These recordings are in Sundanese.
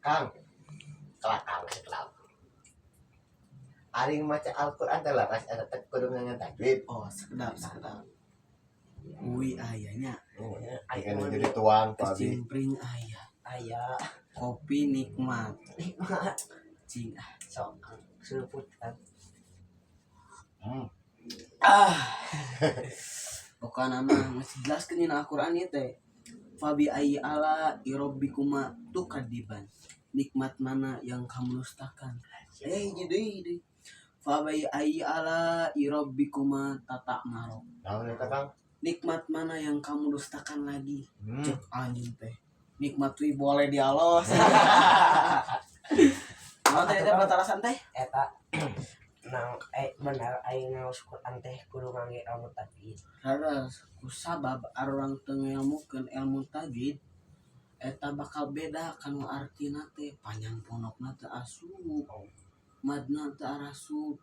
Kang. Kelakang sekelap. Ari maca Al-Qur'an teh leres eta teh kudu ngangen tajwid? Oh, sekedap, sekedap. Ui, aya nya. Ikan jadi tuang ku abi. Kecimpring aya. Aya. Kopi nikmat. Nikmat. Cing ah. Sok seruput kan. Ah. Pokokna mah masih jelaskeun dina Al-Qur'an ieu teh. Fabi ayyi ala'i rabbikuma tukadziban. Nikmat mana yang kamu dustakan? Eh, hiji deui deui. Fabi ayyi ala'i rabbikuma tatamaro. Naon eta, Kang? Nikmat mana yang kamu dustakan lagi? Hmm. Cek anjing teh. Nikmat wi boleh dialos. Naon teh eta batalasan teh? Eta nang benar aing ngaos Quran teh kudu ngangge ilmu tajwid? Leres, kusabab arurang teu ngelmukeun ilmu tajwid eta bakal beda kanu artina teh, panjang pondokna teu asup, madna teu arasup.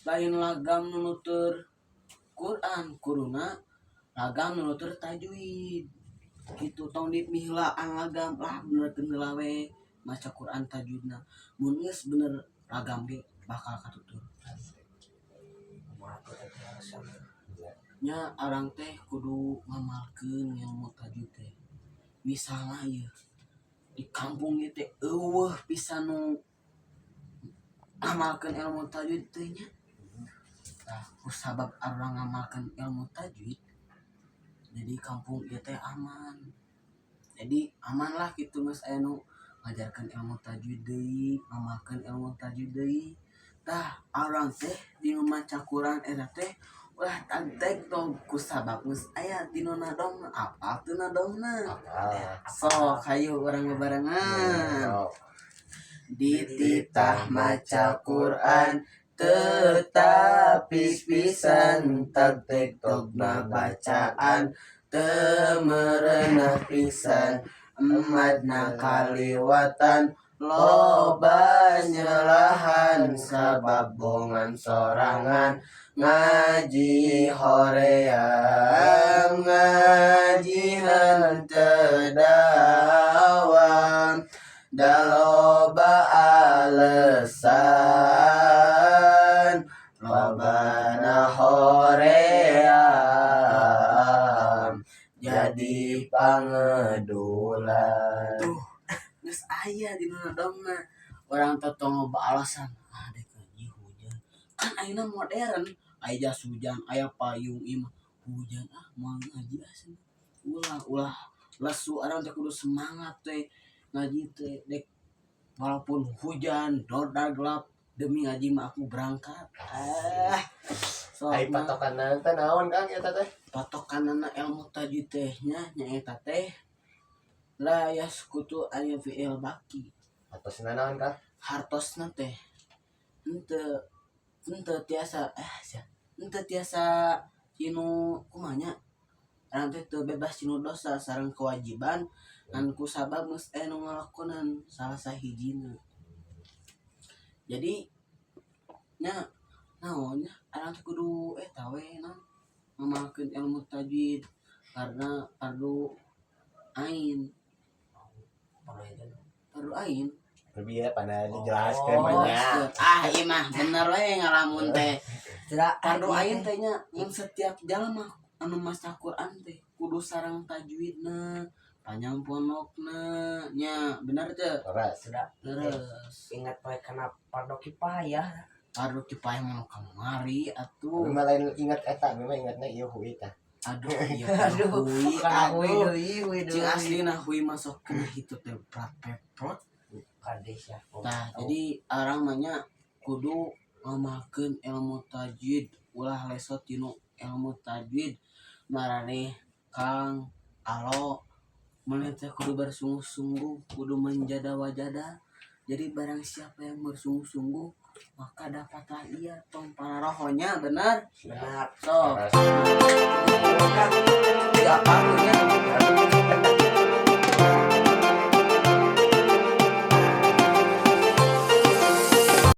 Lain lagam nu nutur Quran, kuduna lagam nu nutur tajwid gitu. Tong dimiheulaan lagam lah, benerkeun heula we maca Quran tajwidna. Mun geus bener, lagam ge bakal katutur. Kumaha tuh teh alasan? Nya, arang teh kudu ngamalkeun ilmu tajwid teh. Misalnya ieu di kampung ieu teh euweuh pisan nu ngamalkeun ilmu tajwid teh nya. Tah, kusabab arurang ngamalkeun ilmu tajwid, jadi kampung ieu teh aman. Jadi aman lah gitu, geus aya nu ngajarkeun ilmu tajwid deui, ngamalkeun ilmu tajwid deui. Tah, arurang teh dinu maca Quran eta teh ulah tag tog, kusabab geus aya dinu nadom. Apal teu nadomna? Ah. Sok hayu urang bebarengan. Sok. Dititah maca Quran tetapi pisan tag togna bacaan teu merenah pisan, emadna kaliwatan loba nyelahan, sabab bongan sorangan ngaji hoream, ngaji henteu dawam, da loba alesan, lobana hoream jadi pangedulan. Tuh geus aya di nadomna. Urang teh tong loba alasan, ah, dek ngaji hujan. Kan ayeuna modern, aya jas hujan, aya payung. Ieu mah hujan, ah, moal ngaji ah cenah. Ulah, ulah lesu. Urang teh kudu semangat teh ngaji teh, dek walaupun hujan dordar gelap, demi ngaji mah aku berangkat. Ah, sok. Ai Mah. Patokanna teh naon, Kang, eta teh? Patokanana ilmu tajwid teh nya nyaeta teh la yasqutu anil fi'il baki. Atosna naon, Kang? Hartosna teh henteu henteu tiasa sia henteu tiasa tinu kumaha nya, urang teh teu bebas tinu dosa sareng kewajiban ngan kusabab geus aya nu ngalakonan salah sahijina. Jadi nya naon nya, urang teh kudu eta we, naon, ngamalkeun ilmu tajwid karena fardu ain. Fardu ain. Lebih ya pada dijelaskeun Oh. banyak. Ah, ieu mah bener we ngalamun teh. Tidak. Fardu ain teh nya mun setiap jalma anu maca Quran teh kudu sareng tajwidna, panjang pondokna nya, bener teu? Leres. Sudah. Terus. Ingat poe kana fardu kifayah. Fardu kifayah mah nu kamari atuh. Abi mah lain ingat eta, abi mah ingatna ieu hui tah. Aduh, iya. Aduh, hui. kana hui Aduh. Deui, hui Cing deui. Aslina hui masuk kena hitu teh prat peprot. Kades ya. Nah, jadi urang mah nya kudu ngamalkeun ilmu tajwid, ulah lesot tinu ilmu tajwid. Maraneh Kang Alo maneh teh kudu bersungguh-sungguh, kudu menjada wajada. Jadi barang siapa yang bersungguh-sungguh maka dapatlah ia. Tong pararohonya, benar? Benar. Sok. Leres. Kan tidak apa nya.